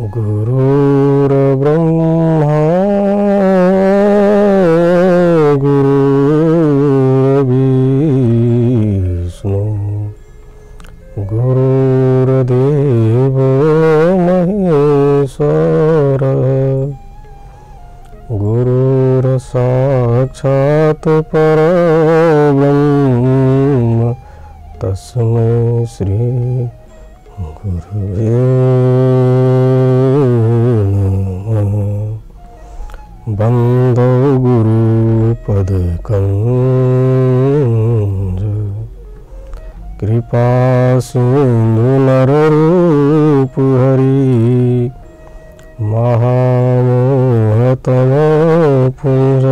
गुरुर्ब्रह्मा गुरुर्विष्णु गुरुर्देवो महेश्वर गुरुर्साक्षात् परब्रह्म तस्मै श्री गुरुवे नमः। बंदो गुरुपदकंज कृपा सिंधु नररूप हरि महामोहतम पुंज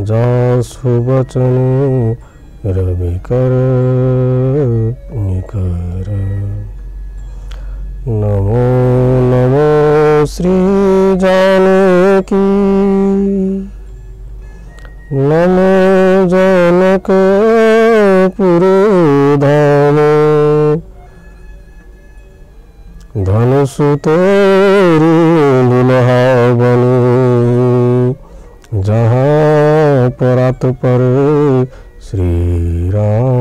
जासु बचन रविकर निकर। नमो नमो श्री जानकी नमो जनकपुर धाम धनुषु तेरी दुल्हा बनी जहाँ परात पर श्री राम।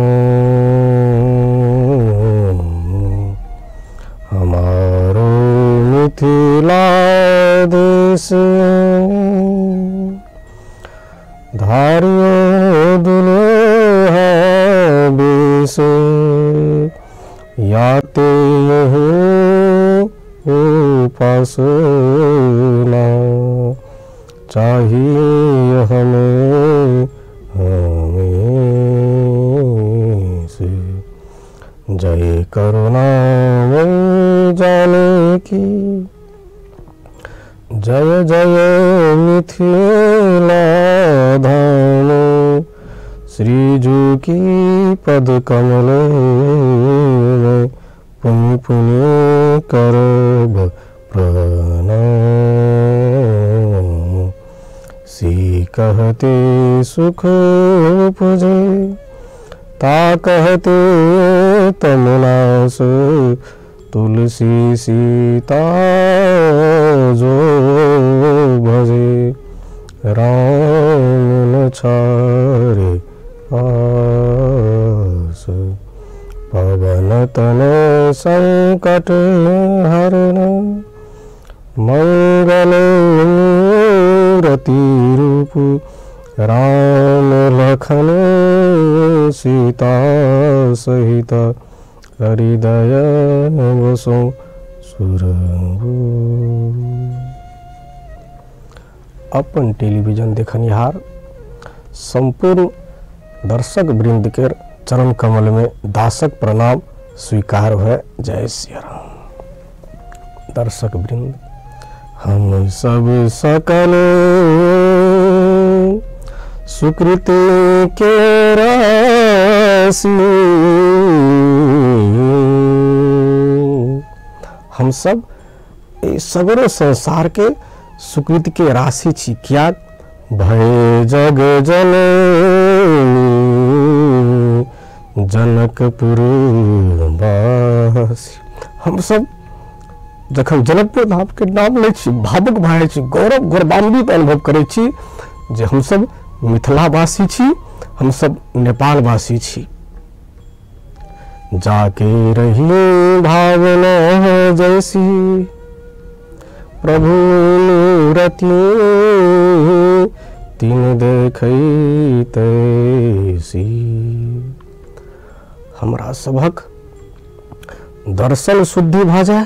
हमारो मिथिला देश धारियो दुल्हा बेश याते उपासना चाहिए हमें से। जय करुणामय जानकी जय जय मिथिला धाम श्रीजू की पद कमल में पुण्य पुण्य करब प्रणाम। सी कहते सुख उपजे ता कहते तमनास तुलसी सीता जो भजे राम न छारे आस। पवन तन संकट हरण मंगल मूर्ति रूप राम लखन सीता सहित हृदय बसो सुरभु। अपन टेलीविजन देखनिहार संपूर्ण दर्शक वृंद के चरण कमल में दासक प्रणाम स्वीकार है। जय श्री राम। दर्शक वृंद हम सब सकल सुकृत के राशि हम सब सगरो संसार के सुकृत के राशि छी। क्या भय जग जननी जनकपुर वासी। हम सब जखन जनकपुर धाम के नाम लै छी भावुक भए छी, गौरव गौरवान्वित अनुभव करै छी जे हम सब मिथिलावासी छी, हम सब नेपालवासी छी। जाके रही भावना जैसी प्रभु मूरति तीन देखै तैसी। हमरा सबक दर्शन शुद्धि भ जाए,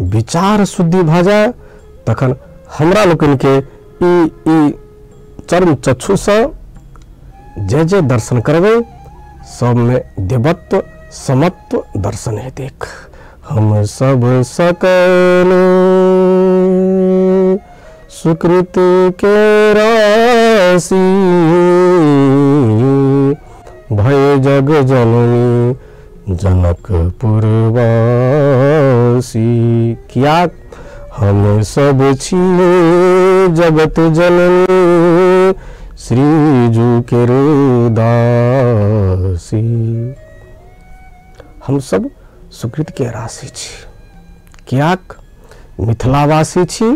विचार शुद्धि भ जाए, तखन हमरा लोकन के ई चरण चक्षु से जे जे दर्शन करबे सब में देवत्व समत्व दर्शन है। देख हम सब सकल सुकृत के राशि भय जग जननी जनकपुर वासी। क्या हम सब छिए जगत जननी श्रीजू के दासी। हम सब सुकृत के राशि छी। कियाक मिथिलावासी छी,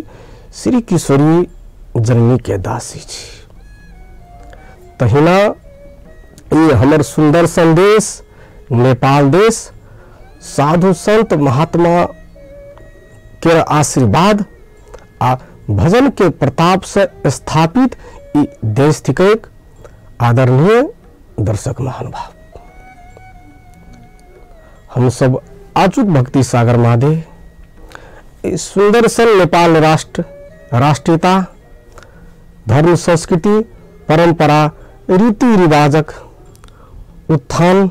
श्री किशोरी जननी के दासी छी। तहिना ये हमर सुंदर संदेश नेपाल देश साधु संत महात्मा के आशीर्वाद आ भजन के प्रताप से स्थापित ई देश थिकैक। आदरणीय दर्शक महानुभाव, हम सब अचूक भक्ति सागर महादेव सुंदर सन नेपाल राष्ट्र, राष्ट्रीयता, धर्म, संस्कृति, परंपरा, रीति रिवाजक उत्थान,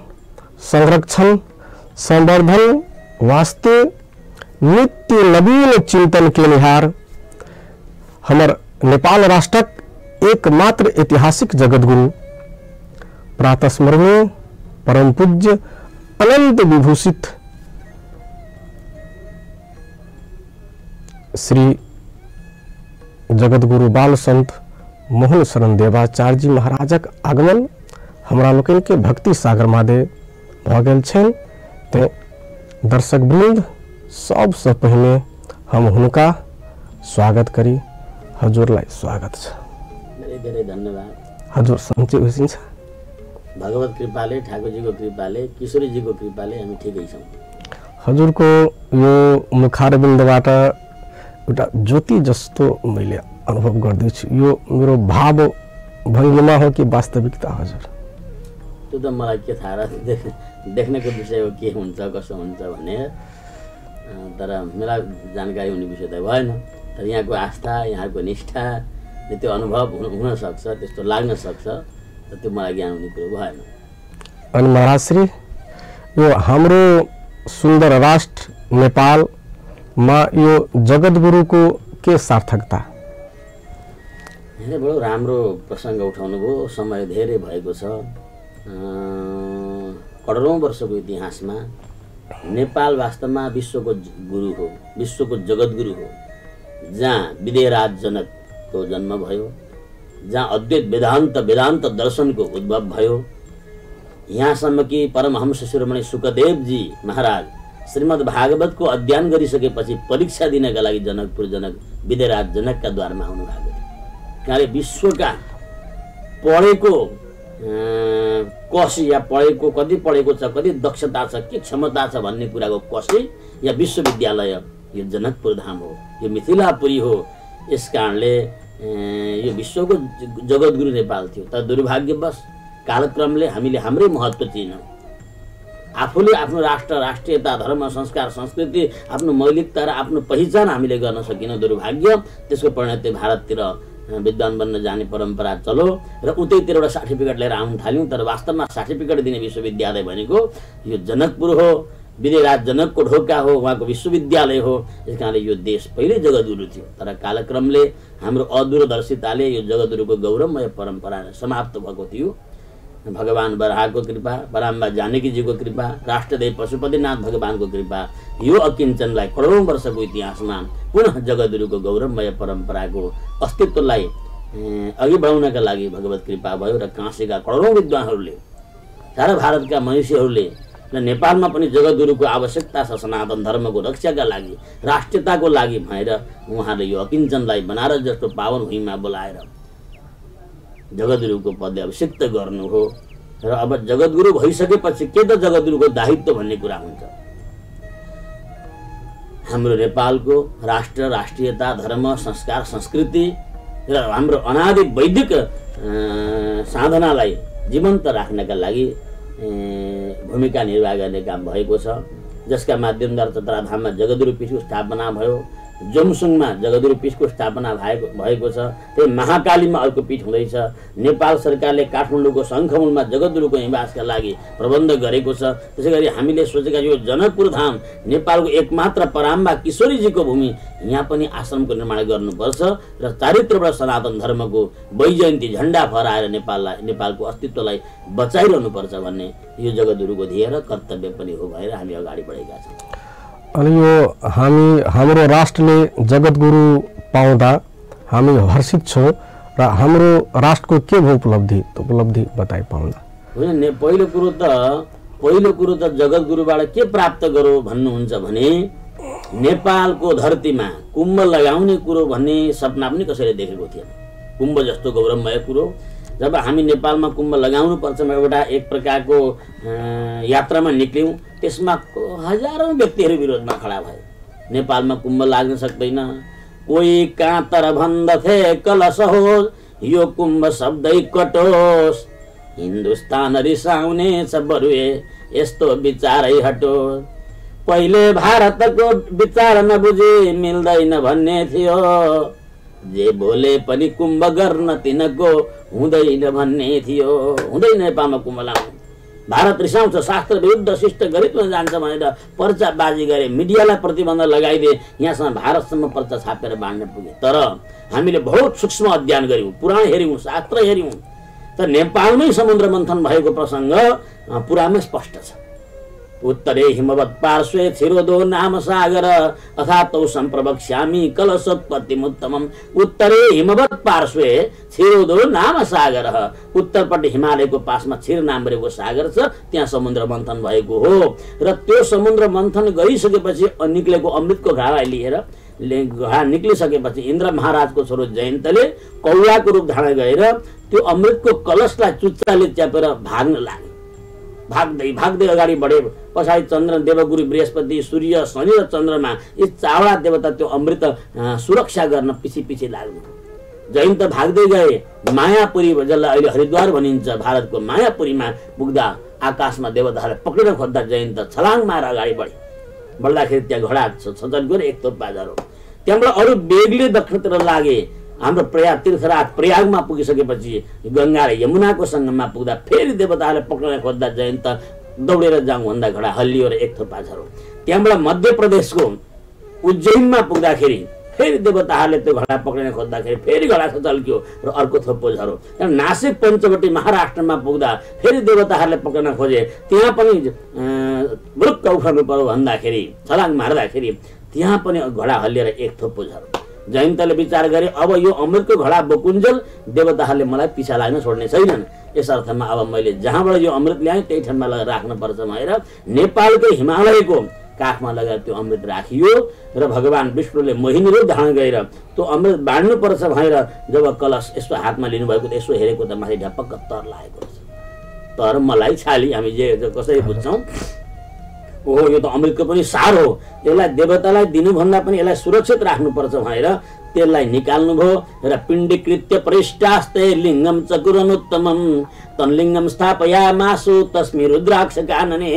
संरक्षण, संवर्धन वास्ते नित्य नवीन चिंतन के निहार हमर नेपाल राष्ट्रक एकमात्र ऐतिहासिक जगतगुरु प्रातस्मरणीय परम पूज्य अनंत विभूषित श्री जगतगुरु बाल संत मोहन शरण देवाचार्य जी महाराजक आगमन हमरा लोकन के भक्ति सागर महादेव भ गेल छनि। ते दर्शक वृंद सबसे पहले हम हुनका स्वागत करी। हजुरलाई स्वागत छ। धेरै धन्यवाद। हजुर सन्चै हुनुहुन्छ? भगवत कृपाले, ठाकुरजीको कृपाले, किशोरीजीको कृपाले हामी ठिकै छौँ। हजुरको यो मुखारबिन्दबाट एउटा ज्योति जस्तो मैले अनुभव गर्दैछु। यो मेरो भाव भङ्गिमा हो कि वास्तविकता? हजुर त्यो त मलाई के थाहा र देख्नको विषय हो, के हुन्छ कसो हुन्छ भने, तर मेरा जानकारी हुने विषय त भएन। तर यहाँको आस्था, यहाँको निष्ठा, त्यो अनुभव हुन सक्छ, त्यस्तो लाग्न सक्छ, त्यो मलाई ज्ञान हुने कुरो भएन। अनि महाराजश्री, यो हाम्रो सुन्दर राष्ट्र नेपालमा यो जगतगुरुको के सार्थकता? धेरै बडो राम्रो प्रसङ्ग उठाउनु भयो। समय धेरै भएको छ। करोडौँ वर्षको इतिहासमा नेपाल वास्तवमा विश्वको गुरु हो, विश्वको जगतगुरु हो, जहाँ विदेराज जनकको जन्म भयो, जहाँ अद्वैत वेदान्त दर्शनको उद्भव भयो। यहाँसम्म कि परमहंस शिरोमणि सुखदेव जी महाराज श्रीमद् भागवतको अध्ययन गरिसकेपछि परीक्षा दिनका लागि जनक विदेराज जनकका द्वारमा आउनु भएको थियो। किनभने विश्वका पढेको कसी या पढेको कति पढेको छ, कति दक्षता छ, के क्षमता छ भन्ने कुराको कसी या विश्वविद्यालय यो जनकपुर धाम हो, यो मिथिलापुरी हो। यस कारणले यो विश्वको जगतगुरु नेपाल थियो। तर दुर्भाग्यवश कालक्रमले हामीले हाम्रै महत्त्व चिन्यौँ। आफूले आफ्नो राष्ट्र, राष्ट्रियता, धर्म, संस्कार, संस्कृति, आफ्नो मौलिकता र आफ्नो पहिचान हामीले गर्न सकिनौँ। दुर्भाग्य। त्यसको परिणति भारततिर विद्वान बन्न जाने परम्परा चलो र उतैतिर एउटा सर्टिफिकेट लिएर आउन थाल्यौँ। तर वास्तवमा सर्टिफिकेट दिने विश्वविद्यालय भनेको यो जनकपुर हो, विदेराज जनकको ढोका हो, उहाँको विश्वविद्यालय हो। यस कारणले यो देश पहिल्यै जगतगुरु थियो। तर कालक्रमले हाम्रो अदूरदर्शिताले यो जगतगुरुको गौरवमय परम्परा समाप्त भएको थियो। भगवान बराहको कृपा, बराम्बा जानकीजीको कृपा, राष्ट्रदेव पशुपतिनाथ भगवानको कृपा, यो अकिञ्चनलाई करोडौँ वर्षको इतिहासमा पुनः जगतगुरुको गौरवमय परम्पराको अस्तित्वलाई अघि बढाउनका लागि भगवत कृपा भयो। र काशीका करोडौँ विद्वानहरूले, सारा भारतका मनुष्यहरूले र नेपालमा पनि जगतगुरुको आवश्यकता छ सनातन धर्मको रक्षाका लागि, राष्ट्रियताको लागि भनेर उहाँले यो अकिञ्चनलाई बनारस जस्तो पावन भूमिमा बोलाएर जगतगुरुको पद अभिषिक्त गर्नु हो। र अब जगतगुरु भइसकेपछि के त जगतगुरुको दायित्व भन्ने कुरा हुन्छ। हाम्रो नेपालको राष्ट्र, राष्ट्रियता, धर्म, संस्कार, संस्कृति र हाम्रो अनादि वैदिक साधनालाई जीवन्त राख्नका लागि भूमिका निर्वाह गर्ने काम भएको छ, जसका माध्यमद्वारा चतराधाममा जगतगुरु पीठको स्थापना भयो। जोमसुङमा जगतगुरु पीठको स्थापना भएको छ। त्यही महाकालीमा अर्को पीठ हुँदैछ। नेपाल सरकारले काठमाडौँको शङ्खमूलमा जगतगुरुको निवासका लागि प्रबन्ध गरेको छ। त्यसै गरी हामीले सोचेका यो जनकपुर धाम नेपालको एकमात्र पराम्बा किशोरीजीको भूमि, यहाँ पनि आश्रमको निर्माण गर्नुपर्छ र चारित्रबाट सनातन धर्मको वैजयन्ती झण्डा फहराएर नेपालको अस्तित्वलाई बचाइरहनुपर्छ भन्ने यो जगतगुरुको ध्येय र कर्तव्य पनि हो भएर हामी अगाडि बढेका छौँ। अनि यो हाम्रो राष्ट्रले जगतगुरु पाउँदा हामी हर्षित छौँ र हाम्रो राष्ट्रको के भयो उपलब्धि बताइ पाउँदा? होइन, पहिलो कुरो त जगतगुरुबाट के प्राप्त गरौँ भन्नुहुन्छ भने नेपालको धरतीमा कुम्भ लगाउने कुरो भन्ने सपना पनि कसैले देखेको थिएन। कुम्भ जस्तो गौरवमय कुरो जब हामी नेपालमा कुम्भ लगाउनु पर्छ एउटा एक प्रकारको यात्रामा निक्ल्यौं, त्यसमा हजारौं व्यक्तिहरू विरोधमा खडा भए। नेपालमा कुम्भ लाग्न सक्दैन, कोही काँतर भन्दथे कलश हो, यो कुम्भ शब्दै कटोस्, हिन्दुस्तान रिसाउने छ बरुए यस्तो विचारै हटोस्। पहिले भारतको विचार नबुझी मिल्दैन भन्ने थियो, जे बोले पनि कुम्भ गर्न तिनको हुँदैन भन्ने थियो। हुँदैन नेपालमा कुम्भ लाउनु, भारत रिसाउँछ, शास्त्र विरुद्ध शिष्ट गरिबमा जान्छ भनेर पर्चाबाजी गरे, मिडियालाई प्रतिबन्ध लगाइदिए, यहाँसम्म भारतसम्म पर्चा छापेर बाँड्न पुगे। तर हामीले बहुत सूक्ष्म अध्ययन गर्यौं, पुराण हेर्यौं, शास्त्र हेर्यौं, तर नेपालमै समुद्र मन्थन भएको प्रसंग पुराणमै स्पष्ट छ। उत्तरे हिमवत् पार्श्वे छिरोदो नाम सागर अथातौ सम्प्रवक्ष्यामि कलशोत्पत्तिमुत्तमम्। उत्तरे हिमवत् पार्श्वे छिरोदो नाम सागर, उत्तरपट्टि हिमालयको पासमा छिर नाम रहेको सागर छ, त्यहाँ समुद्र मन्थन भएको हो। र त्यो समुद्र मन्थन गरिसकेपछि निक्लेको अमृतको घडालाई लिएर घडा निक्लिसकेपछि इन्द्र महाराजको छोरो जयन्तले कौलाको रूप धारण गरेर त्यो अमृतको कलशलाई चुच्चाले च्यापेर भाग्न लागे। भाग्दै भाग्दै अगाडि बढे। पछाडि चन्द्र, देवगुरु बृहस्पति, सूर्य, शनि र चन्द्रमा यी चारवटा देवता त्यो अमृत सुरक्षा गर्न पछि पछि लाग्नु। जयन्त भाग्दै गए, मायापुरी जसलाई अहिले हरिद्वार भनिन्छ भारतको मायापुरीमा पुग्दा आकाशमा देवताहरूले पक्रिन खोज्दा जयन्त छलाङ मारेर अगाडि बढे। बढ्दाखेरि त्यहाँ घडा सञ्चालन गरे, एक थोप बाजारो। त्यहाँबाट अरू बेगले दक्षिणतिर लागे। हाम्रो प्रयाग तीर्थराज प्रयागमा पुगिसकेपछि गंगा र यमुनाको संगममा पुग्दा फेरि देवताहरूले पक्रिन खोज्दा जयन्त दौडेर जाउँ भन्दा घडा हल्लियो र एक थोप बाजारो। त्यहाँबाट मध्य प्रदेशको उज्जैनमा पुग्दाखेरि फेरि देवताहरूले त्यो घडा पक्रिन खोज्दाखेरि फेरि घडा चल्क्यो र अर्को थोप झरो। नासिक पञ्चवटी महाराष्ट्रमा पुग्दा फेरि देवताहरूले पक्रिन खोजे, त्यहाँ पनि बुरुक्क उफ्रनु पर्यो भन्दाखेरि छलाङ मार्दाखेरि त्यहाँ पनि घडा हल्लिएर एक थोप झरो। जयन्तले विचार गरे, अब यो अमृतको घडा बोकुन्जेल देवताहरूले मलाई पिछा लाग्न छोड्ने छैनन्, यस अर्थमा अब मैले जहाँबाट यो अमृत ल्याएँ त्यही ठाउँमा राख्नुपर्छ भनेर नेपालकै हिमालयको काखमा लगाएर त्यो अमृत राखियो र भगवान विष्णुले मोहिनी रूप धारण गरेर त्यो अमृत बाँड्नुपर्छ भनेर जब कलश यसो हातमा लिनुभएको त यसो हेरेको त माथि ढपक्क तर लागेको रहेछ। तर मलाई छाली हामी जे कसरी बुझ्छौँ, ओहो यो त अमृतको पनि सार हो, यसलाई देवतालाई दिनुभन्दा पनि यसलाई सुरक्षित राख्नुपर्छ भनेर त्यसलाई निकाल्नु भयो र पिण्डीकृत्य परिष्टास्ते लिङ्गम चकुरनुत्तमम् तन्लिङ्गम स्थापयामासु तस्मै रुद्राक्ष कानने।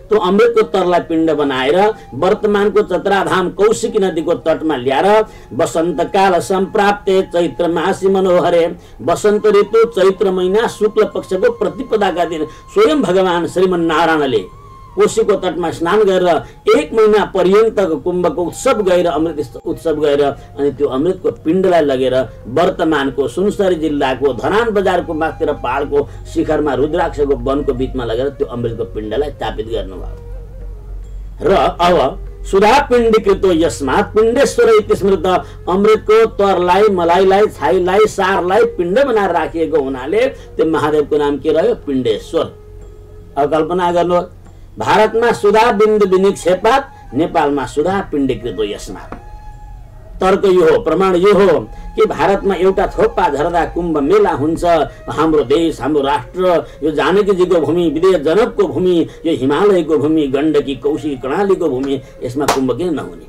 त्यो अमृतको तरलाई पिण्ड बनाएर वर्तमानको चतराधाम कौशिकी नदीको तटमा ल्याएर वसन्तकाल सम्प्राप्ते चैत्र मासी मनोहरे, वसन्त ऋतु चैत्र महिना शुक्ल पक्षको प्रतिपदाका दिन स्वयं भगवान श्रीमन नारायणले कोशीको तटमा स्नान गरेर एक महिना पर्यन्तको कुम्भको उत्सव गएर अमृत उत्सव गएर अनि त्यो अमृतको पिण्डलाई लगेर वर्तमानको सुनसरी जिल्लाको धरान बजारको माथितिर पहाडको शिखरमा रुद्राक्षको वनको बीचमा लगेर त्यो अमृतको पिण्डलाई स्थापित गर्नुभयो। र अब सुधा पिण्डीकृतो यस्मात् पिण्डेश्वर इति स्मृत, अमृतको तरलाई, मलाइलाई, छाईलाई, सारलाई पिण्ड बनाएर राखिएको हुनाले त्यो महादेवको नाम के रह्यो? पिण्डेश्वर। अब कल्पना गर्नु, भारतमा सुधा बिन्दु विनिक्षेपात, नेपालमा सुधा पिण्डीकृतो यस्मात्। तर्क यो हो, प्रमाण यो हो कि भारतमा एउटा थोपा झर्दा कुम्भ मेला हुन्छ। हाम्रो देश, हाम्रो राष्ट्र, यो जानकीजीको भूमि, विदेश जनकको भूमि, यो हिमालयको भूमि, गण्डकी, कौशिकी, कर्णालीको भूमि, यसमा कुम्भ किन नहुने?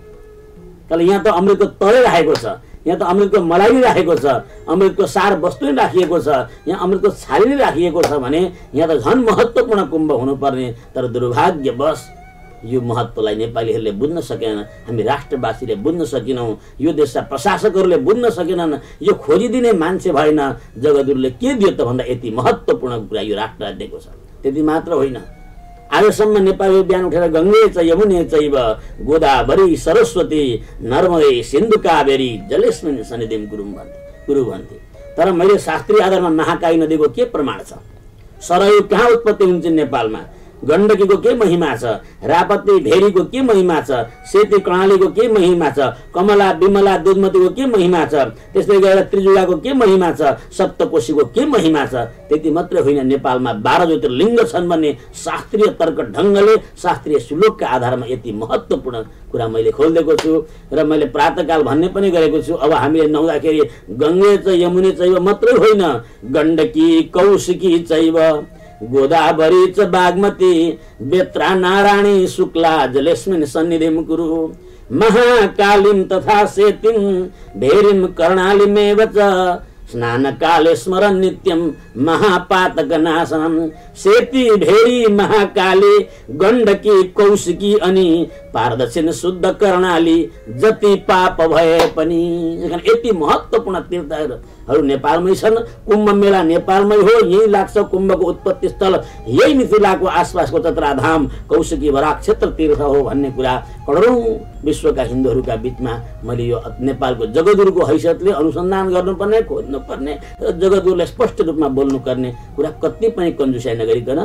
तर यहाँ त अमृतको तरै राखेको छ, यहाँ त अमृतको मलाई राखेको छ, अमृतको सार वस्तु राखिएको छ, यहाँ अमृतको छाली राखिएको छ भने यहाँ त झन् महत्त्वपूर्ण कुम्भ हुनुपर्ने। तर दुर्भाग्यवश यो महत्त्वलाई नेपालीहरूले बुझ्न सकेनन्, हामी राष्ट्रवासीले बुझ्न सकेनौँ, यो देशका प्रशासकहरूले बुझ्न सकेनन्, यो खोजिदिने मान्छे भएन। जगद्गुरुले के दियो त भन्दा यति महत्त्वपूर्ण कुरा यो राष्ट्रलाई दिएको छ। त्यति मात्र होइन, आजसम्म नेपाली बिहान उठेर गङ्गे च यमुने चैव गोदावरी सरस्वती नर्मदे सिन्धु कावेरी जलेस्मिन् सन्निधिं कुरु भन्थे। तर मैले शास्त्रीय आधारमा महाकाली नदीको के प्रमाण छ? सरयू कहाँ उत्पत्ति हुन्छ नेपालमा? गण्डकीको के महिमा छ, रापती भेरीको के महिमा छ, सेती कर्णालीको के महिमा छ, कमला विमला दुधमतीको के महिमा छ, त्यस्तै गरेर त्रिजुगाको के महिमा छ, सप्तकोशीको के महिमा छ। त्यति मात्रै होइन, नेपालमा 12 ज्योतिर्लिङ्ग छन् भन्ने शास्त्रीय तर्क ढङ्गले शास्त्रीय श्लोकका आधारमा यति महत्त्वपूर्ण कुरा मैले खोलिदिएको छु। र मैले प्रातःकाल भन्ने पनि गरेको छु, अब हामीले नुहाउँदाखेरि गङ्गे च यमुने चैव मात्रै होइन, गण्डकी कौशिकी चैव गोदावरी च बागमती बेत्रा नारायणी शुक्ला जलेस्मिन् सन्निधिं कुरु महाकालीं तथा सेतीं भेरीं कर्णालीमेव च स्नानकाले स्मरन् नित्यं महापातकनाशनम्। सेती भेरी महाकाली गण्डकी कौशिकी अनि पारदर्शिन शुद्ध कर्णाली जति पाप भए पनि। यति महत्त्वपूर्ण तीर्थहरू नेपालमै छन्। कुम्भ मेला नेपालमै हो, यही लाग्छ कुम्भको उत्पत्ति स्थल यही मिथिलाको आसपासको चतराधाम कौशिकी बराक क्षेत्र तीर्थ हो भन्ने कुरा करोडौं विश्वका हिन्दूहरूका बीचमा मैले यो नेपालको जगद्गुरुको हैसियतले अनुसन्धान गर्नुपर्ने, खोज्नुपर्ने र जगद्गुरुलाई स्पष्ट रूपमा बोल्नुपर्ने कुरा कति पनि कन्जुसाइ नगरिकन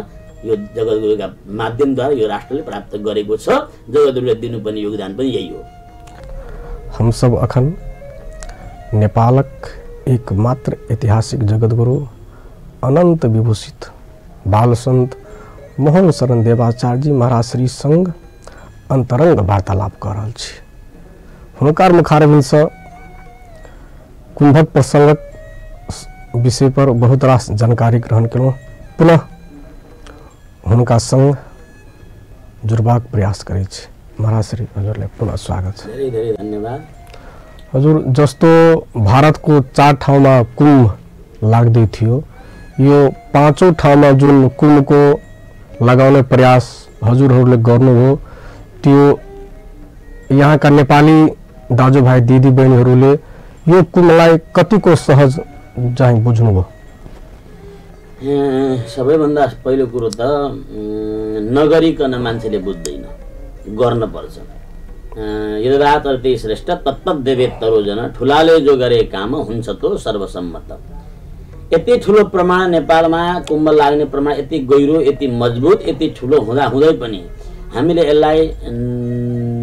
यो जगद्गुरुका माध्यमद्वारा यो राष्ट्रले प्राप्त गरेको छ। जगद्गुरुले दिनुपर्ने योगदान पनि यही हो। हम सब अखन नेपालक एकमात्र ऐतिहासिक जगद्गुरु अनंत विभूषित बाल संत मोहन शरण देवाचार्य जी महाराज श्री संग अंतरंग वार्तालाप कर रहल छी। हुनकर मुखारबिंदसँ कुंभक प्रसंगक विषय पर बहुत रास जानकारी ग्रहण केलहुँ। पुनः हुनका संग जुड़बाक प्रयास करै छी। महाराज श्री हजुरलाई पुनः स्वागत छ। धेरै धेरै धन्यवाद। हजुर, जस्तो भारतको 4 ठाउँमा कुम्भ लाग्दै थियो, यो 5औं ठाउँमा जुन कुम्भको लगाउने प्रयास हजुरहरूले गर्नुभयो, त्यो यहाँका नेपाली दाजुभाइ दिदीबहिनीहरूले यो कुम्भलाई कतिको सहज चाहिँ बुझ्नुभयो? सबैभन्दा पहिलो कुरो त नगरिकन मान्छेले बुझ्दैन, गर्नुपर्छ। यदात अर्थे श्रेष्ठ तत्तदेवेत्तरो जन, ठुलाले जो गरे काम हुन्छ तो सर्वसम्मत। यति ठुलो प्रमाण नेपालमा कुम्भ लाग्ने प्रमाण यति गहिरो, यति मजबुत, यति ठुलो हुँदा हुँदै पनि हामीले यसलाई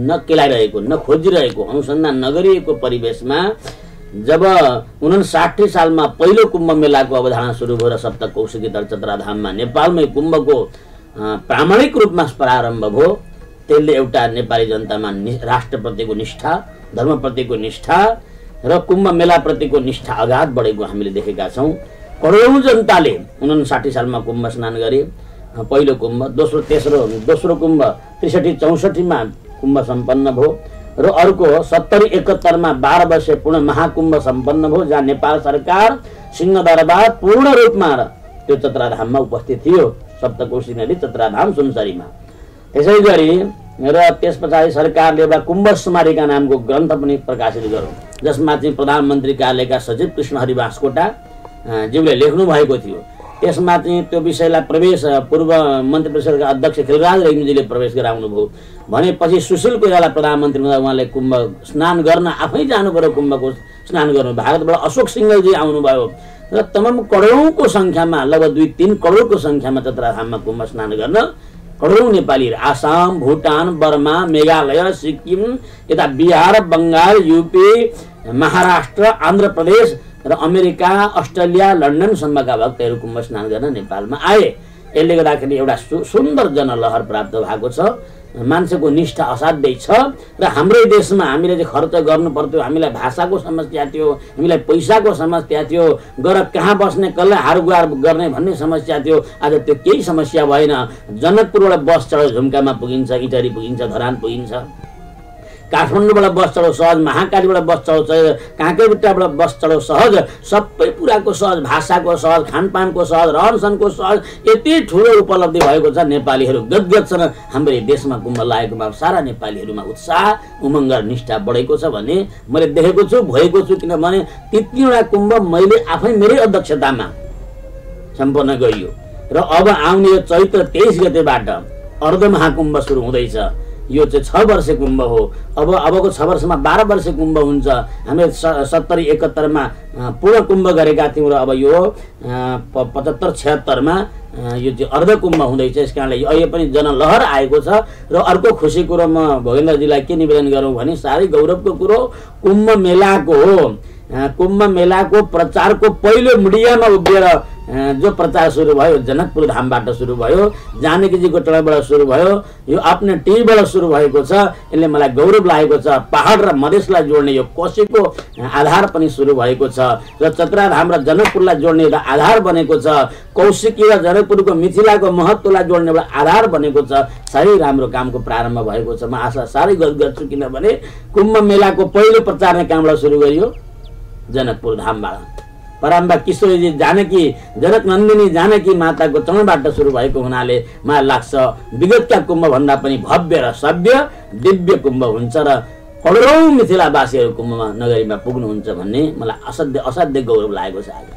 नकेलाइरहेको, नखोजिरहेको, अनुसन्धान नगरिएको परिवेशमा जब 59 सालमा पहिलो कुम्भ मेलाको अवधारणा सुरु भयो र सप्तकौशिकी चतराधाममा नेपालमै कुम्भको प्रामाणिक रूपमा प्रारम्भ भयो, त्यसले एउटा नेपाली जनतामा राष्ट्रप्रतिको निष्ठा, धर्मप्रतिको निष्ठा र कुम्भ मेलाप्रतिको निष्ठा अगाध बढेको हामीले देखेका छौँ। करोडौं जनताले 59 सालमा कुम्भ स्नान गरे। पहिलो कुम्भ, दोस्रो कुम्भ 63-64 मा कुम्भ सम्पन्न भयो र अर्को 70-71 मा 12 वर्षीय पूर्ण महाकुम्भ सम्पन्न भयो, जहाँ नेपाल सरकार सिंहदरबार पूर्ण रूपमा त्यो चतराधाममा उपस्थित थियो, सप्तकोशी नदी चतराधाम सुनसरीमा। त्यसै गरी र त्यस पछाडि सरकारले एउटा कुम्भ स्मारिका नामको ग्रन्थ पनि प्रकाशित गर्यो, जसमा चाहिँ प्रधानमन्त्री कार्यालयका सचिव कृष्ण हरिवास कोटा ज्यूले लेख्नु भएको थियो। त्यसमा चाहिँ त्यो विषयलाई प्रवेश पूर्व मन्त्री परिषदका अध्यक्ष खिलराज रेग्मीजीले प्रवेश गराउनु भयो। भनेपछि सुशील कोइराला प्रधानमन्त्री हुँदा उहाँले कुम्भ स्नान गर्न आफै जानु पर्यो, कुम्भको स्नान गर्नु। भारतबाट अशोक सिंघलजी आउनुभयो र तमाम करोडौंको संख्यामा, लगभग 2-3 करोडको संख्यामा चतराधाममा कुम्भ स्नान गर्न करोडौं नेपालीहरू आसाम, भुटान, बर्मा, मेघालय, सिक्किम, यता बिहार, बङ्गाल, युपी, महाराष्ट्र, आन्ध्र प्रदेश र अमेरिका, अस्ट्रेलिया, लन्डनसम्मका भक्तहरू कुम्भ स्नान गर्न नेपालमा आए। यसले गर्दाखेरि एउटा सुन्दर जनलहर प्राप्त भएको छ। मान्छेको निष्ठा असाध्यै छ र हाम्रै देशमा हामीले चाहिँ खर्च गर्नु पर्थ्यो, हामीलाई भाषाको समस्या थियो, हामीलाई पैसाको समस्या थियो, गर कहाँ बस्ने, कसलाई हारगुहार गर्ने भन्ने समस्या थियो। आज त्यो केही समस्या भएन। जनकपुरबाट बस चढो झुम्कामा पुगिन्छ, इटरी पुगिन्छ, धरान पुगिन्छ, काठमाडौँबाट बस चढो सहज, महाकालीबाट बस चढो सहज, काँक्रेबिट्टाबाट बस चढो सहज, सबै कुराको सहज, भाषाको सहज, खानपानको सहज, रहनसहनको सहज, यति ठुलो उपलब्धि भएको छ। नेपालीहरू गदगद छन्। हाम्रै देशमा कुम्भ लागेकोमा सारा नेपालीहरूमा उत्साह, उमङ्ग र निष्ठा बढेको छ भन्ने मैले देखेको छु, भएको छु। किनभने 3वटा कुम्भ मैले आफै मेरै अध्यक्षतामा सम्पन्न गरियो र अब आउने चैत्र 23 गतेबाट अर्ध महाकुम्भ सुरु हुँदैछ। यो चाहिँ 6 वर्षे कुम्भ हो। अबको 6 वर्षमा 12 वर्षे कुम्भ हुन्छ। हामीले 70 71 मा पूर्ण कुम्भ गरेका थियौँ र अब यो 75 76 मा यो चाहिँ अर्ध कुम्भ हुँदैछ। यस कारणले अहिले पनि जनलहर आएको छ। र अर्को खुसी कुरो म भोगेन्द्रजीलाई के निवेदन गरौँ भने साह्रै गौरवको कुरो कुम्भ मेलाको हो। कुम्भ मेलाको प्रचारको पहिलो मिडियामा उभिएर जो प्रचार सुरु भयो जनकपुर धामबाट सुरु भयो, जानकीजीको टोलबाट सुरु भयो, यो आफ्नो टिभीबाट सुरु भएको छ। यसले मलाई गौरव लागेको छ। पहाड र मधेसलाई जोड्ने यो कोशीको आधार पनि सुरु भएको छ र चतुराधाम र जनकपुरलाई जोड्ने एउटा आधार बनेको छ। कौशिकी र जनकपुरको मिथिलाको महत्त्वलाई जोड्ने एउटा आधार बनेको छ। साह्रै राम्रो कामको प्रारम्भ भएको छ। म आशा साह्रै गर्छु किनभने कुम्भ मेलाको पहिलो प्रचार नै कहाँबाट सुरु गरियो? जनकपुर धामबाट। परम्बा किशोरीजी जानकी जनक नन्दिनी जानकी माताको चरणबाट सुरु भएको हुनाले मलाई लाग्छ विगतका कुम्भ भन्दा पनि भव्य र सभ्य दिव्य कुम्भ हुन्छ र करोडौं मिथिलावासीहरू कुम्भमा नगरीमा पुग्नुहुन्छ भन्ने मलाई असाध्य गौरव लागेको छ। आज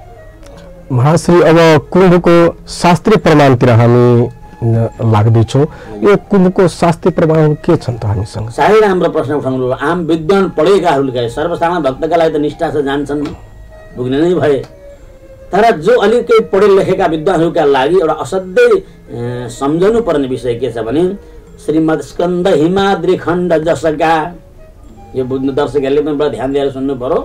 महाश्री अब कुम्भको शास्त्रीय प्रमाणतिर हामी लाग्दैछौँ। यो कुम्भको शास्त्रीय प्रमाण के छन् त हामीसँग? साह्रै राम्रो प्रश्न उठाउनु। आम विद्वान पढेकाहरूले सर्वसाधारण भक्तका लागि त निष्ठा छ जान्छन्, पुग्ने नै भए। तर जो अलिकति पढे लेखेका विद्वानहरूका लागि एउटा असाध्यै सम्झनु पर्ने विषय के छ भने श्रीमद् स्कन्द हिमाद्री खण्ड जसका, यो बुझ्नु दर्शकहरूले पनि बडा ध्यान दिएर सुन्नु पर्यो,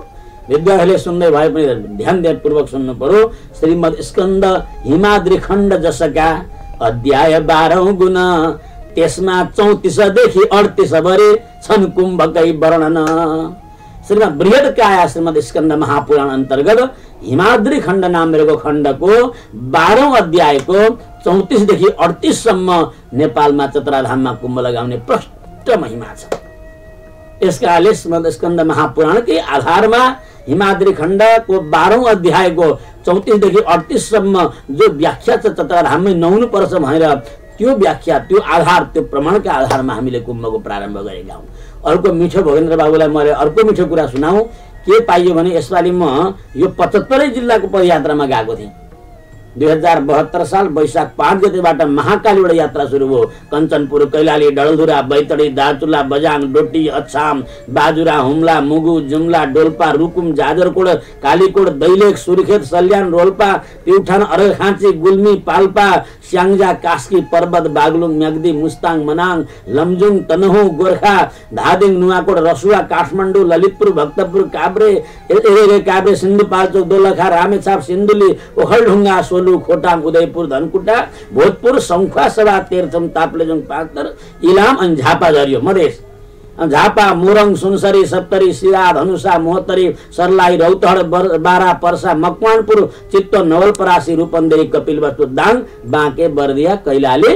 विद्वानहरूले सुन्दै भए पनि ध्यान दिएपूर्वक सुन्नु पर्यो। श्रीमद् स्कन्द हिमाद्री खण्ड जसका अध्याय 12औं गुण, त्यसमा 34 देखि 38 भरे छन् कुम्भकै वर्णन। श्रीमद् बृहत काया श्रीमद् स्कन्द महापुराण अन्तर्गत हिमाद्री खण्ड नामेको खण्डको 12औं अध्यायको 34 देखि 38 सम्म नेपालमा चतुराधाममा कुम्भ लगाउने प्रष्ट महिमा छ। यसकाले श्रीमद् स्कन्द महापुराणकै आधारमा हिमाद्री खण्डको 12औं अध्यायको 34 देखि 38 सम्म जो व्याख्या छ चतुराधाममै नहुनु पर्छ भनेर त्यो व्याख्या त्यो आधार त्यो प्रमाणका आधारमा हामीले कुम्भको प्रारम्भ गरेका हौँ। अर्को मिठो भोगेन्द्र बाबुलाई मैले अर्को मिठो कुरा सुनाऊ। के पाइयो भने यसपालि म यो 75 जिल्लाको पदयात्रामा गएको थिएँ। 2072 साल वैशाख 5 गतेबाट महाकालीबाट यात्रा सुरु भयो। कञ्चनपुर, कैलाली, डलधुरा, बैतडी, दार्चुला, बजाङ, डोटी, अछाम, बाजुरा, हुम्ला, मुगु, जुम्ला, डोल्पा, रुकुम, जाजरकोट, कालीकोट, दैलेख, सुर्खेत, सल्यान, रोल्पा, प्युठान, अर्घाखाँची, गुल्मी, पाल्पा, स्याङ्जा, कास्की, पर्वत, बागलुङ, म्याग्दी, मुस्ताङ, मनाङ, लमजुङ, तनहुँ, गोर्खा, धादिङ, नुवाकोट, रसुवा, काठमाडौँ, ललितपुर, भक्तपुर, काभ्रे, काभ्रे, सिन्धुपाल्चोक, दोलखा, रामेछाप, सिन्धुली, ओखलढुङ्गा, सोलु, खोटाङ, उदयपुर, धनकुटा, भोजपुर, सङ्खुवासभा, तेह्रथुम, ताप्लेजुङ, पाँचथर, इलाम अनि झापा झरियो मधेस। झापा, मोरङ, सुनसरी, सप्तरी, सिरा, धनुषा, मोहत्तरी, सर्लाही, रौतहट, बारा, पर्सा, मकवानपुर, चित्तो, नवलपरासी, रूपन्देही, कपिलवस्तु, दाङ, बाँके, बर्दिया, कैलाली,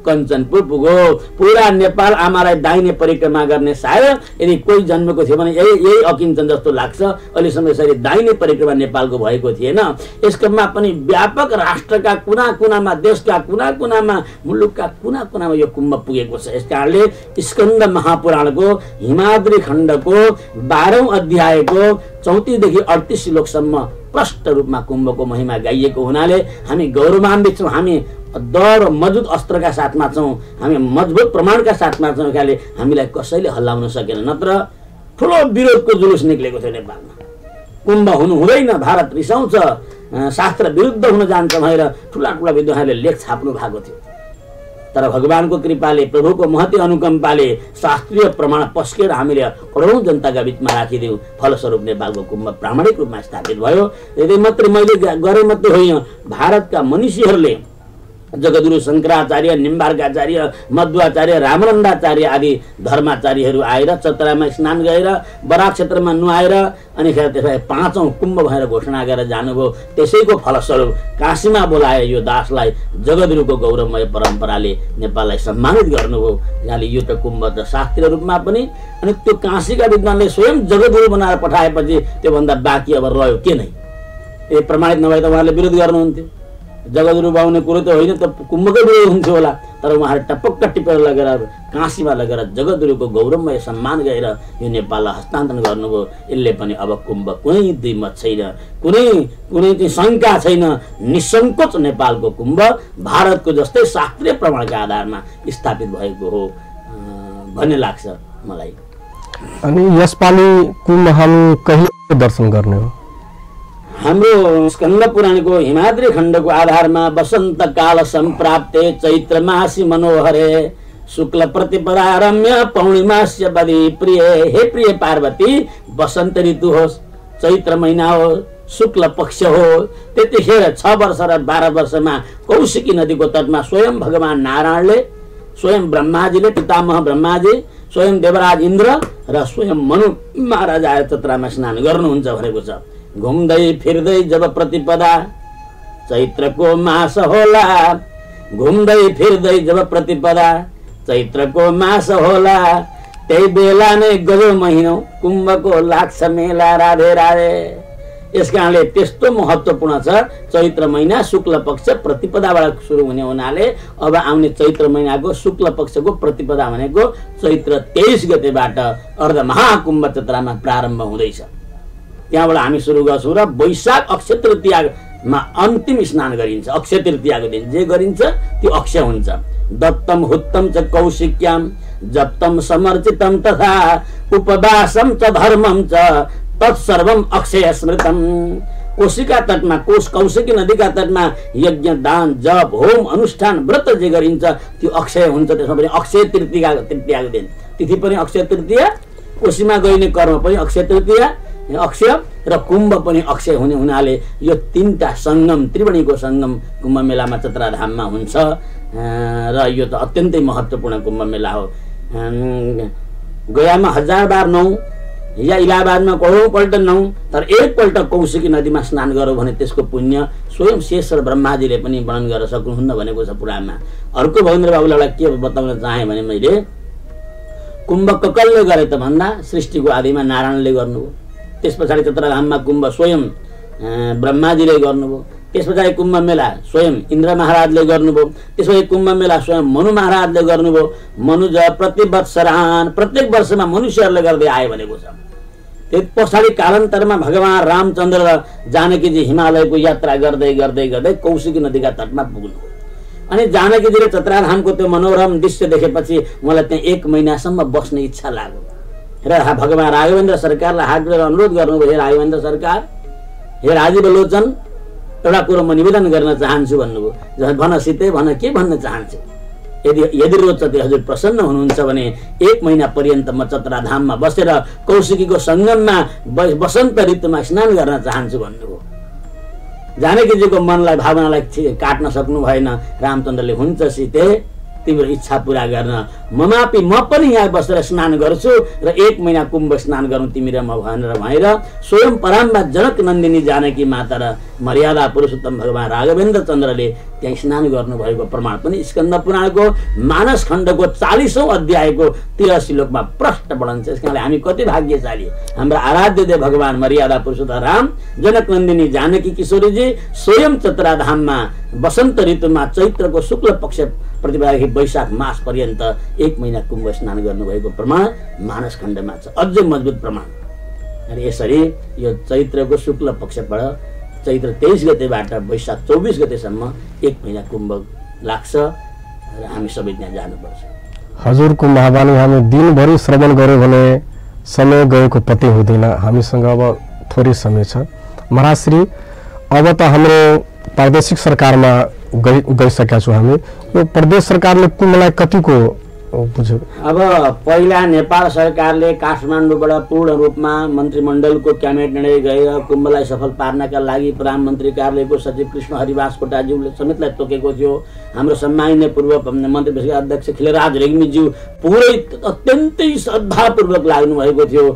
कञ्चनपुर पुग्यो। पुरा नेपाल आमालाई दाहिने परिक्रमा गर्ने सायद यदि कोही जन्मेको थियो भने यही अकिन्छन् जस्तो लाग्छ। अहिलेसम्म यसरी दाहिने परिक्रमा नेपालको भएको थिएन। यस क्रममा पनि व्यापक राष्ट्रका कुना कुनामा, देशका कुना कुनामा, मुलुकका कुना कुनामा यो कुम्भ पुगेको छ। यस कारणले स्कन्द महापुराणको हिमाद्री खण्डको 12औं अध्यायको 34 देखि 38 श्लोकसम्म प्रष्ट रूपमा कुम्भको महिमा गाइएको हुनाले हामी गौरवान्वित छौँ। हामी दृढ मजबुत अस्त्रका साथमा छौँ, हामी मजबुत प्रमाणका साथमा छौँ। यसले हामीलाई कसैले हल्लाउन सकेन, नत्र ठुलो विरोधको जुलुस निक्लेको थियो नेपालमा। कुम्भ हुनु हुँदैन, भारत रिसाउँछ, शास्त्र विरुद्ध हुन जान्छ भनेर ठुला ठुला विद्वानहरूले लेख छाप्नु भएको थियो। तर भगवानको कृपाले, प्रभुको महती अनुकम्पाले शास्त्रीय प्रमाण पस्केर हामीले करोडौं जनताका बीचमा राखिदियौँ। फलस्वरूप नेपालको कुम्भ प्रामाणिक रूपमा स्थापित भयो। यदि मात्रै मैले गरे मात्रै होइन, भारतका मनीषीहरूले जगद्गुरु शङ्कराचार्य, निम्बार्काचार्य, मध्वाचार्य, रामनन्दाचार्य आदि धर्माचार्यहरू आएर चतरामा स्नान गरेर बराक क्षेत्रमा नुहाएर अनि त्यसलाई 5औं कुम्भ भनेर घोषणा गरेर जानुभयो। त्यसैको फलस्वरूप काशीमा बोलाए यो दासलाई जगद्गुरुको गौरवमय परम्पराले नेपाललाई सम्मानित गर्नुभयो। यहाँले यो त कुम्भ त शास्त्रीय रूपमा पनि, अनि त्यो काशीका विद्वानले स्वयं जगद्गुरु बनाएर पठाएपछि त्योभन्दा बाँकी अब रह्यो के नै? ए प्रमाणित नभए त उहाँले विरोध गर्नुहुन्थ्यो। जगद्गुरु बाउने कुरो त होइन, त कुम्भकै विरोध हुन्थ्यो होला। तर उहाँले टपक्क टिपेर लगेर काशीमा लगेर जगद्गुरुको गौरवमय सम्मान गरेर यो नेपाललाई हस्तान्तरण गर्नुभयो। यसले पनि अब कुम्भ कुनै दुई मत छैन, कुनै चाहिँ शङ्का छैन, निसङ्कोच नेपालको कुम्भ भारतको जस्तै शास्त्रीय प्रमाणका आधारमा स्थापित भएको हो। भन्ने लाग्छ मलाई। अनि यसपालि कुम्भ हामी कहिले दर्शन गर्ने हो? हाम्रो स्कन्द पुराणको हिमाद्री खण्डको आधारमा वसन्त काल सम्प्राप्ते चैत्र मासी मनोहरे शुक्ल प्रतिपदा रम्य पौर्णिमास्य बदी प्रिय। हे प्रिय पार्वती, वसन्त ऋतु हो, चैत्र महिना हो, शुक्ल पक्ष हो, त्यतिखेर 6 वर्ष र 12 वर्षमा कौशिकी नदीको तटमा स्वयं भगवान नारायणले, स्वयं ब्रह्माजीले, पितामह ब्रह्माजी, स्वयं देवराज इन्द्र र स्वयं मनु महाराज आएर चतरामा स्नान गर्नुहुन्छ भनेको छ। घुम्दै फिर्दै जब प्रतिपदा चैत्रको मास होला, घुम्दै फिर्दै जब प्रतिपदा चैत्रको मास होला, त्यही बेला नै गजो महिनौ कुम्भको लाग्छ मेला। राधे राधे। यस कारणले त्यस्तो महत्त्वपूर्ण छ। चैत्र महिना शुक्ल पक्ष प्रतिपदाबाट सुरु हुने हुनाले अब आउने चैत्र महिनाको शुक्ल पक्षको प्रतिपदा भनेको चैत्र 23 गतेबाट अर्ध महाकुम्भ चतरामा प्रारम्भ हुँदैछ। त्यहाँबाट हामी सुरु गर्छौँ र वैशाख अक्षय तृतीयामा अन्तिम स्नान गरिन्छ। अक्षय तृतीयाको दिन जे गरिन्छ त्यो अक्षय हुन्छ। दत्तम हुत्तम च कौशिक्याम जप्तम समर्चितम तथा उपवासम च धर्मम च तत्सर्वम अक्षय स्मृतम। कोशिका तटमा, कौशिकी नदीका तटमा यज्ञ दान जप होम अनुष्ठान व्रत जे गरिन्छ त्यो अक्षय हुन्छ। त्यसमा पनि अक्षय तृतीयाको दिन तिथि पनि अक्षय तृतीया, कोशीमा गरिने कर्म पनि अक्षय तृतीया अक्षय र कुम्भ पनि अक्षय हुने हुनाले यो तीनटा सङ्गम, त्रिवेणीको सङ्गम कुम्भ मेलामा चतराधाममा हुन्छ र यो त अत्यन्तै महत्त्वपूर्ण कुम्भ मेला हो। गयामा 1000 बार नौ या इलाहाबादमा करोडौँपल्ट नौ, तर एकपल्ट कौशिकी नदीमा स्नान गरौँ भने त्यसको पुण्य स्वयं शेष र ब्रह्माजीले पनि वर्णन गर्न सक्नुहुन्न भनेको छ पुराणमा। अर्को भवेन्द्र बाबुलाई के बताउन चाहेँ भने मैले कुम्भ कसले गरे त भन्दा सृष्टिको आदिमा नारायणले गर्नुभयो। त्यस पछाडि चतराधाममा कुम्भ स्वयं ब्रह्माजीले गर्नुभयो। त्यस पछाडि कुम्भ मेला स्वयं इन्द्र महाराजले गर्नुभयो। त्यसपछि कुम्भ मेला स्वयं मनु महाराजले गर्नुभयो। मनुज प्रतिवत्सरान, प्रत्येक वर्षमा मनुष्यहरूले गर्दै आए भनेको छ। त्यस पछाडि कालान्तरमा भगवान रामचन्द्र र जानकीजी हिमालयको यात्रा गर्दै गर्दै गर्दै कौशिकी नदीका तटमा पुग्नुभयो। अनि जानकीजीले चतराधामको त्यो मनोरम दृश्य देखेपछि मलाई त्यहाँ 1 महिनासम्म बस्ने इच्छा लाग्यो र भगवान राघवेन्द्र सरकारलाई हात जोडेर अनुरोध गर्नुभयो, हे राघवेन्द्र सरकार, हे राजीव लोचन, एउटा कुरो म निवेदन गर्न चाहन्छु भन्नुभयो। भन सीते, भन के भन्न चाहन्छु? यदि रोज्छ त्यो हजुर प्रसन्न हुनुहुन्छ भने 1 महिना पर्यन्त म चतराधाममा बसेर कौशिकीको सङ्गममा वसन्त ऋतुमा स्नान गर्न चाहन्छु भन्नुभयो। जानकीजीको मनलाई, भावनालाई काट्न सक्नु भएन। रामचन्द्रले हुन्छ सीते, तिम्रो इच्छा पूरा गर्न ममापि म पनि यहाँ बसेर स्नान गर्छु र 1 महिना कुम्भ स्नान गरौँ तिमी र म भनेर स्वयं पराम्बा जनक नन्दिनी जानकी माता र मर्यादा पुरुषोत्तम भगवान राघवेन्द्र चन्द्रले त्यहाँ स्नान गर्नुभएको प्रमाण पनि स्कन्द पुराणको मानस खण्डको 40औं अध्यायको 13 श्लोकमा प्रष्ट वर्णन छ। यस कारणले हामी कति भाग्यशाली, हाम्रा आराध्य देव भगवान मर्यादा पुरुषोत्तम राम, जनक नन्दिनी जानकी किशोरीजी स्वयं चतराधाममा वसन्त ऋतुमा चैत्रको शुक्ल पक्ष प्रतिपदादेखि वैशाख मास पर्यन्त 1 महिना कुम्भ स्नान गर्नुभएको प्रमाण मानस खण्डमा छ, अझै मजबुत प्रमाण। अनि यसरी यो चैत्रको शुक्ल पक्षबाट चैत्र 23 गतेबाट वैशाख 24 गतेसम्म 1 महिना कुम्भ लाग्छ र हामी सबै त्यहाँ जानुपर्छ। हजुरको महावाणी हामी दिनभरि श्रवण गर्यो भने समय गएको पत्तै हुँदैन। हामीसँग अब थोरै समय छ। महाराज श्री, अब त हाम्रो प्रादेशिक सरकारमा गइसकेका छौँ हामी। यो प्रदेश सरकारले कुम्भलाई कतिको बुझ्यो? अब पहिला नेपाल सरकारले काठमाडौँबाट पूर्ण रूपमा मन्त्रीमण्डलको क्याबिनेट निर्णय गएर कुम्भलाई सफल पार्नका लागि प्रधानमन्त्री कार्यालयको सचिव कृष्ण हरिवास कोटाज्यूले समेतलाई तोकेको थियो। हाम्रो सम्माननीय पूर्व मन्त्री परिषदका अध्यक्ष खिलराज रेग्मीज्यू पुरै अत्यन्तै श्रद्धापूर्वक लाग्नु भएको थियो।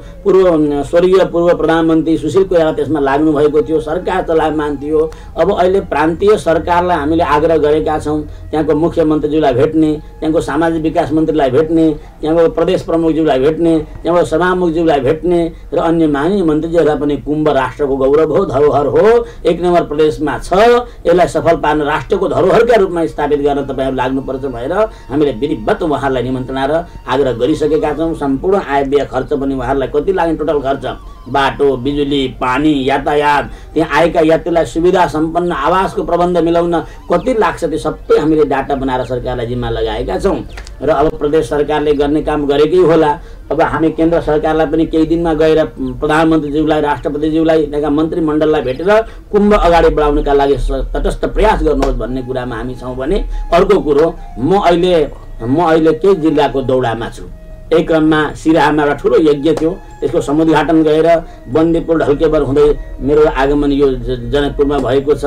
स्वर्गीय पूर्व प्रधानमन्त्री सुशील कोइराला त्यसमा लाग्नु भएको थियो। सरकार चलायमान थियो। अब अहिले प्रान्तीय सरकारलाई हामीले आग्रह गरेका छौँ, त्यहाँको मुख्यमन्त्रीज्यूलाई भेट्ने, त्यहाँको सामाजिक विकास मन्त्रीलाई भेट्ने, त्यहाँको प्रदेश प्रमुखज्यूलाई भेट्ने, त्यहाँको सभामुखज्यूलाई भेट्ने र अन्य माननीय मन्त्रीज्यूहरूलाई पनि कुम्भ राष्ट्रको गौरव हो, धरोहर हो, 1 नम्बर प्रदेशमा छ, यसलाई सफल पार्न राष्ट्रको धरोहरका रूपमा स्थापित गर्न तपाईहरु लाग्नुपर्छ भनेर हामीले विधिवत उहाँहरूलाई निमन्त्रणा र आग्रह गरिसकेका छौँ। सम्पूर्ण आय व्यय खर्च पनि उहाँहरूलाई कति लाग्ने टोटल खर्च बाटो, बिजुली, पानी, यातायात, त्यहाँ आएका यात्रीलाई सुविधा सम्पन्न आवासको प्रबन्ध मिलाउन कति लाग्छ त्यो सबै हामीले डाटा बनाएर सरकारलाई जिम्मा लगाएका छौँ। र अब प्रदेश सरकारले गर्ने काम गरेकै होला। अब हामी केन्द्र सरकारलाई पनि केही दिनमा गएर प्रधानमन्त्रीज्यूलाई, राष्ट्रपतिज्यूलाई, त्यहाँका मन्त्रीमण्डललाई भेटेर कुम्भ अगाडि बढाउनका लागि तटस्थ प्रयास गर्नुहोस् भन्ने कुरामा हामी छौँ भने अर्को कुरो म अहिले केही जिल्लाको दौडामा छु। एक क्रममा सिराहामा एउटा ठुलो यज्ञ थियो, त्यसको समुद्घाटन गरेर बन्दीपुर ढल्केबर हुँदै मेरो आगमन यो जनकपुरमा भएको छ।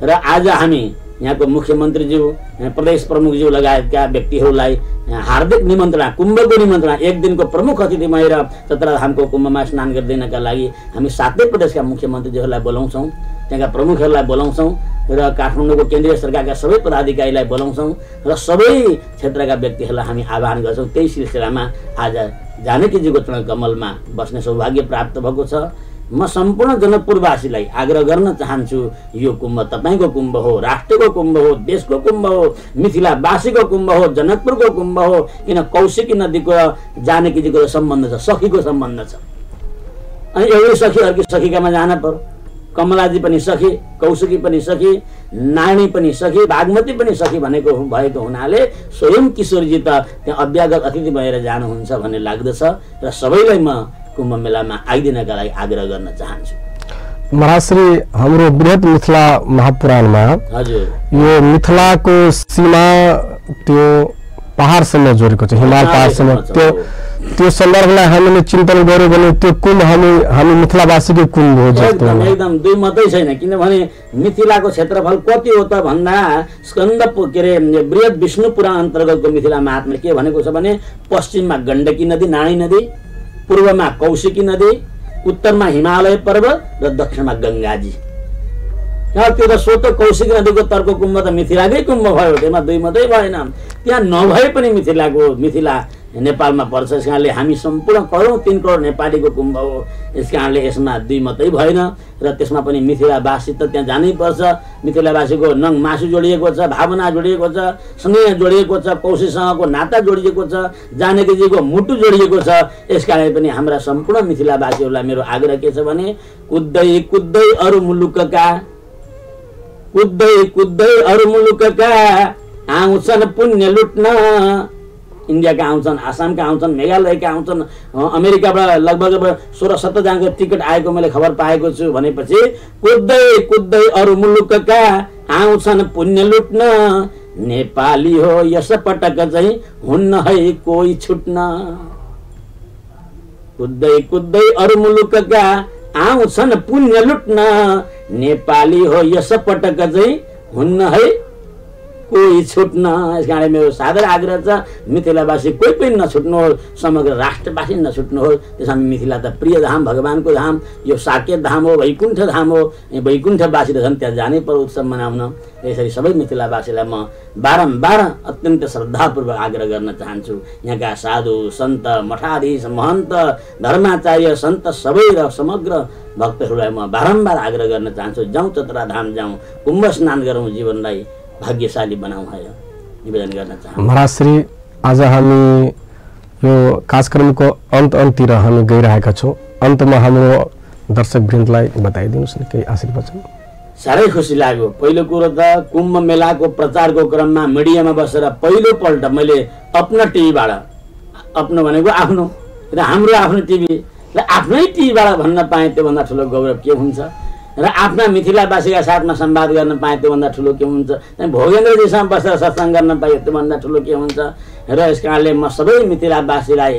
र आज हामी यहाँको मुख्यमन्त्रीज्यू, प्रदेश प्रमुखज्यू लगायतका व्यक्तिहरूलाई हार्दिक निमन्त्रणा, कुम्भको निमन्त्रणा, एक दिनको प्रमुख अतिथि भएर चतुराधामको कुम्भमा स्नान गरिदिनका लागि हामी 7 प्रदेशका मुख्यमन्त्रीज्यूहरूलाई बोलाउँछौँ, त्यहाँका प्रमुखहरूलाई बोलाउँछौँ र काठमाडौँको केन्द्रीय सरकारका सबै पदाधिकारीलाई बोलाउँछौँ र सबै क्षेत्रका व्यक्तिहरूलाई हामी आह्वान गर्छौँ। त्यही सिलसिलामा आज जानकीजीको चरणकमलमा बस्ने सौभाग्य प्राप्त भएको छ। म सम्पूर्ण जनकपुरवासीलाई आग्रह गर्न चाहन्छु, यो कुम्भ तपाईँको कुम्भ हो, राष्ट्रको कुम्भ हो, देशको कुम्भ हो, मिथिलावासीको कुम्भ हो, जनकपुरको कुम्भ हो। किन कौशिकी नदीको जानकीजीको सम्बन्ध छ, सखीको सम्बन्ध छ। अनि एउटै सखी अर्की सखीकामा जान पर्यो। कमलाजी पनि सखी, कौशिकी पनि सखी, नानी पनि सखी, बागमती पनि सखी भएको हुनाले स्वयं किशोरजी त त्यहाँ अभ्यागत अतिथि भएर जानुहुन्छ भन्ने लाग्दछ र सबैलाई म कुम्भ मेलामा आइदिनका लागि आग्रह गर्न चाहन्छु। महाराजश्री, हाम्रो बृहत मिथिला महापुराणमा हजुर यो मिथिलाको सीमा त्यो पहाडसँग जोडेको छ, हिमाल पहाडसँग। त्यो सन्दर्भलाई हामीले चिन्तन गर्यो भने त्यो कुम्भ हामी मिथिलावासीकै कुम्भ हो जस्तो। एकदम दुई मात्रै छैन, किनभने मिथिलाको क्षेत्रफल कति हो त भन्दा स्कन्द बृहत विष्णु पुराण अन्तर्गतको मिथिला महात्म्यले के भनेको छ भने पश्चिममा गण्डकी नदी, नारायणी नदी, पूर्वमा कौशिकी नदी, उत्तरमा हिमालय पर्वत र दक्षिणमा गङ्गाजी। त्यो त स्वत कौशिकी नदीको तर्को कुम्भ त मिथिलाकै कुम्भ भयो, त्यसमा दुई मात्रै भएन। त्यहाँ नभए पनि मिथिला नेपालमा पर्छ। यस कारणले हामी सम्पूर्ण करोड 3 करोड नेपालीको कुम्भ हो। यस कारणले यसमा दुई मात्रै भएन र त्यसमा पनि मिथिलावासी त त्यहाँ जानै पर्छ। मिथिलावासीको नङ मासु जोडिएको छ, भावना जोडिएको छ, स्नेह जोडिएको छ, कौशीसँगको नाता जोडिएको छ, जानकीजीको मुटु जोडिएको छ। यस कारणले पनि हाम्रा सम्पूर्ण मिथिलावासीहरूलाई मेरो आग्रह के छ भने कुद्दै कुद्दै अरू मुलुकका आउँछन् पुण्य लुट्न। इन्डियाका आउँछन्, आसामका आउँछन्, मेघालयका आउँछन्, अमेरिकाबाट लगभग 16-17 जनाको टिकट आएको मैले खबर पाएको छु भनेपछि कुद्दै कुद्दै अरू मुलुकका आउँछन् पुण्य लुट्न। नेपाली हो यस पटक चाहिँ हुन्न है कोही छुट्न। कुद्दै कुद्दै अरू मुलुकका आउँछन् पुण्य लुट्न। नेपाली हो यस पटक चाहिँ हुन्न है कोही छुट्न। यस कारण मेरो सादर आग्रह छ मिथिलावासी कोही पनि नछुट्नुहोस्, समग्र राष्ट्रवासी नछुट्नुहोस्। त्यसमा मिथिला त प्रिय धाम, भगवानको धाम, यो साकेत धाम हो, वैकुण्ठ धाम हो। वैकुण्ठवासी त झन् त्यहाँ जानै पर्यो उत्सव मनाउन। यसरी सबै मिथिलावासीलाई म बारम्बार अत्यन्त श्रद्धापूर्वक आग्रह गर्न चाहन्छु। यहाँका साधु सन्त, मठाधीश, महन्त, धर्माचार्य, सन्त सबै र समग्र भक्तहरूलाई म बारम्बार आग्रह गर्न चाहन्छु, जाउँ चतुराधाम, जाउँ कुम्भ स्नान गरौँ, जीवनलाई भाग्यशाली बनाउँ है निवेदन गर्न चाहन्छु। महाराजश्री, आज हामी यो कार्यक्रमको अन्ततिर हामी गइरहेका छौँ। अन्तमा हाम्रो दर्शकवृन्दलाई बताइदिनुहोस् न केही आशीर्वाद। साह्रै खुसी लाग्यो। पहिलो कुरो त कुम्भ मेलाको प्रचारको क्रममा मिडियामा बसेर पहिलोपल्ट मैले अपना टिभीबाट, आफ्नो भनेको आफ्नो र हाम्रो आफ्नो टिभी र आफ्नै टिभीबाट भन्न पाएँ त्योभन्दा ठुलो गौरव के हुन्छ र आफ्ना मिथिलावासीका साथमा संवाद गर्न पाएँ त्योभन्दा ठुलो के हुन्छ। भोगेन्द्रजीसँग बसेर सत्सङ्ग गर्न पाएँ त्योभन्दा ठुलो के हुन्छ। र यस कारणले म सबै मिथिलावासीलाई,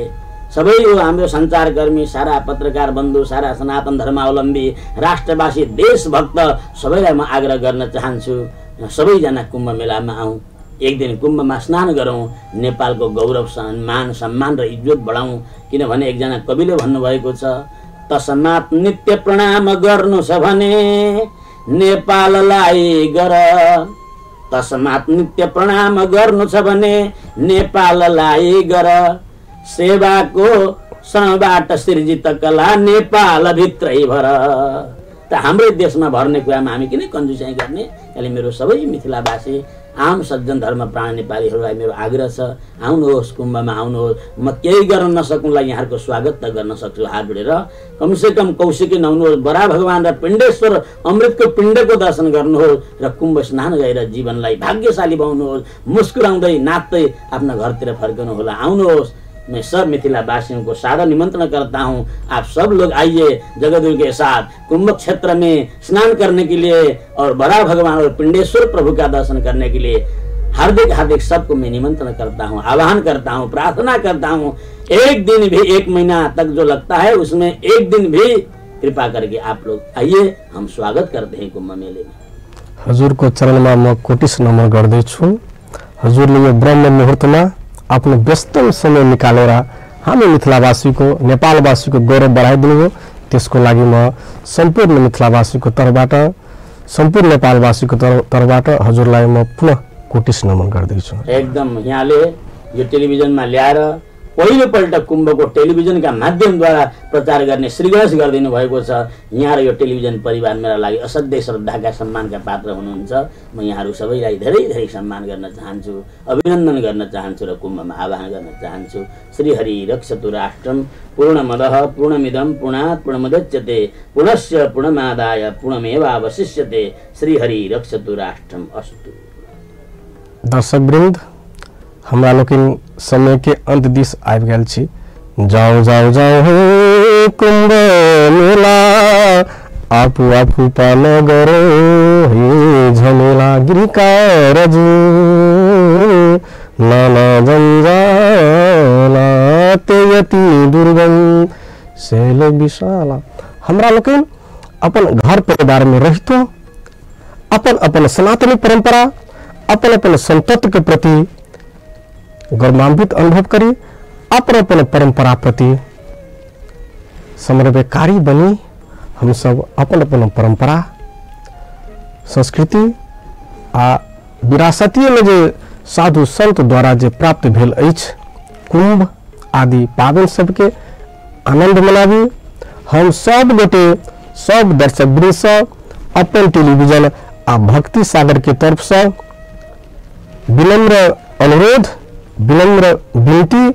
सबै यो हाम्रो सञ्चारकर्मी, सारा पत्रकार बन्धु, सारा सनातन धर्मावलम्बी, राष्ट्रवासी, देशभक्त सबैलाई म आग्रह गर्न चाहन्छु, सबैजना कुम्भ मेलामा आउँ, एक दिन कुम्भमा स्नान गरौँ, नेपालको गौरव, मान सम्मान र इज्जत बढाउँ। किनभने एकजना कविले भन्नुभएको छ, तस्मात् नित्य प्रणाम गर्नु छ भने नेपाललाई गर। तस्मात् नित्य प्रणाम गर्नु छ भने नेपाललाई गर। सेवाको श्रमबाट सृजित कला नेपाल भित्रै भर। त हाम्रै देशमा भर्ने कुरामा हामी किन कन्जुसाइ गर्ने। यसले मेरो सबै मिथिलावासी आम सज्जन धर्म प्राण नेपालीहरूलाई मेरो आग्रह छ, आउनुहोस् कुम्भमा आउनुहोस्। म केही गर्न नसकुँला, यहाँहरूको स्वागत त गर्न सक्छु हात जोडेर। कमसेकम कौशिकी नहुनुहोस्, बरा भगवान र पिण्डेश्वर अमृतको पिण्डको दर्शन गर्नुहोस् र कुम्भ स्नान गरेर जीवनलाई भाग्यशाली बनाउनुहोस्। मुस्कुराउँदै नाच्दै आफ्ना घरतिर फर्कनु होला। आउनुहोस्। मैं सब मिथिला वासियों को सादर निमंत्रण करता हूँ, आप सब लोग आइए जगदगुरु के साथ कुंभ क्षेत्र में स्नान करने के लिए और बड़ा भगवान और पिंडेश्वर प्रभु का दर्शन करने के लिए हार्दिक हार्दिक सबको मैं निमंत्रण करता हूँ, आह्वान करता हूँ, प्रार्थना करता हूँ। एक दिन भी, 1 महीना तक जो लगता है उसमें एक दिन भी कृपा करके आप लोग आइए, हम स्वागत करते हैं कुंभ मेले में। हजुर को चरण में म कोटिस नमन गर्दैछु। हजुरले यो ब्रह्म मुहूर्तमा आफ्नो व्यस्तम समय निकालेर हामी मिथिलावासीको, नेपालवासीको गौरव बढाइदिनु हो। त्यसको लागि म सम्पूर्ण मिथिलावासीको तर्फबाट, सम्पूर्ण नेपालवासीको तर्फबाट हजुरलाई म पुनः कोटिस नमन गर्दैछु। एकदम यहाँले यो टेलिभिजनमा ल्याएर पहिलोपल्ट कुम्भको टेलिभिजनका माध्यमद्वारा प्रचार गर्ने श्रीगणेश गरिदिनु भएको छ। यहाँ र यो टेलिभिजन परिवार मेरा लागि असाध्यै श्रद्धाका सम्मानका पात्र हुनुहुन्छ। म यहाँहरू सबैलाई धेरै धेरै सम्मान गर्न चाहन्छु, अभिनन्दन गर्न चाहन्छु र कुम्भमा आह्वान गर्न चाहन्छु। श्रीहरि रक्षतु राष्ट्रम पूर्णमदः पूर्णमिदं पूर्णात् पूर्णमुदच्यते पूर्णस्य पूर्णमादाय पूर्णमेवावशिष्यते। श्रीहरि रक्षतु राष्ट्रम अस्तु। दर्शकवृन्द, हमरा लोकिन समय के अंत दिस आबि गेल छी। जाओ जाओ जाओ हो कुंभ मेला, आपू आपू पान गरो हे झमेला गिरिकार जी, नाना जंजाला तेयति दुर्गम शैल विशाला। हमरा लोकिन अपन घर परिवार में रहितो अपन अपन सनातनी परंपरा, अपन अपन संतत्व के प्रति गर्वान्वित अनुभव करी, अपन अपन परंपरा प्रति समन्वयकारी बनी हम सब अपन अपन परंपरा संस्कृति आ विरासतीय में जे साधु संत द्वारा जे प्राप्त भेल अछि कुंभ आदि पावन सबके आनंद मनाबी। हम सब गोटे, सब दर्शक वृंद से अपन टेलीविजन आ भक्ति सागर के तरफ से विनम्र अनुरोध, विनम्र विनती,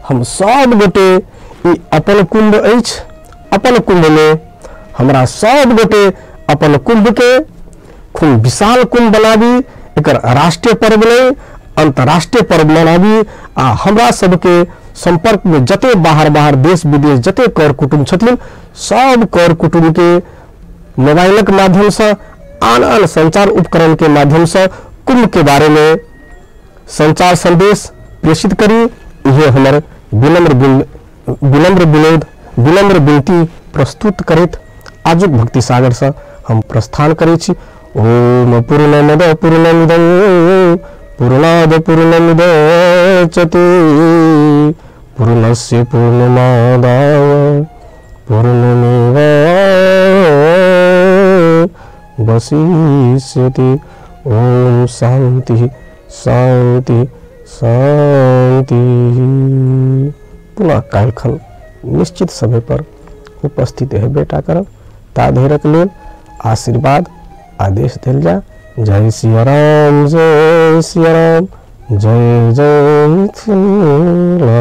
हम सब गोटे ई अपन कुंभ अछि, अपन कुंभ में हमरा सब गोटे अपन कुंभ के खूब विशाल कुंभ बनाबी, एकर राष्ट्रीय पर्व नहीं अंतर्राष्ट्रीय पर्व मनाबी। आ हमरा सबके संपर्क में जते बाहर बाहर देश विदेश जते कर कुटुंब छथिन, सब कर कुटुंब के मोबाइल के माध्यम से, आन आन संचार उपकरण के माध्यम से कुंभ के बारे में संचार संदेश प्रेषित करी। यह हमारे विनम्र विनोद, विनम्र विनती प्रस्तुत करित आजुक भक्ति सागर से हम प्रस्थान करै छी। ओम पूर्णमद पूर्णमिदं पूर्णाद पूर्णमुदच्यते पूर्णस्य पूर्णमादाय पूर्णमेवावशिष्यते। ओम शांति शांति शांति। पुनः कालखन निश्चित समय पर उपस्थित है बेटा कर ता धैर्यक लेल आशीर्वाद आदेश दिल जा। जय सिया राम, जय सिया राम, जय जय मिथिला।